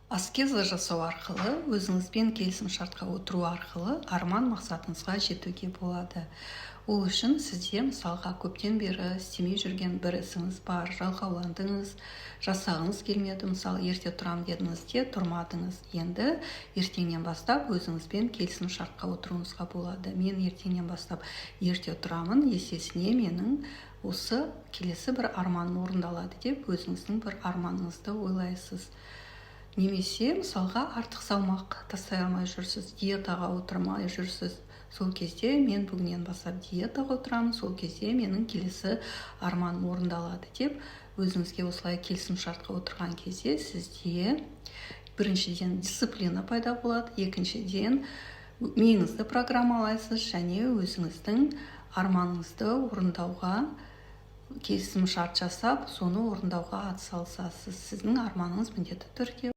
Аскеза жасау арқылы, өзіңізбен келісімшартқа отыру арқылы арман мақсатыңызға жетуге болады. Ол үшін сізде, мысалға, көптен бері істемей жүрген бір ісіңіз бар, жалқауландыңыз, жасағыңыз келмеді. Мысалы, ерте тұрам дедіңіз де, тұрмадыңыз. Енді ертеңнен бастап өзіңізбен келісімшартқа отыруыңызға болады: мен ертеңнен бастап ерте тұрамын, есесіне менің осы келесі бір арманым орындалады деп өзіңіздің бір арманыңызды ойлайсыз. Немесе, мысалға, артық салмақ тастай алмай жүрсіз, диетаға отырмай жүрсіз. Сол кезде мен бүгіннен бастап диетаға отырамын, сол кезде менің келесі арманым орындалады деп өзіңізге осылай келісімшартқа отырған кезде сізде, біріншіден, дисциплина пайда болады, екіншіден, миыңызды программалайсыз және өзіңіздің арманыңызды орындауға келісім шарт жасап, соны орындауға атсалысасыз. Сіздің арманыңыз міндетті түрде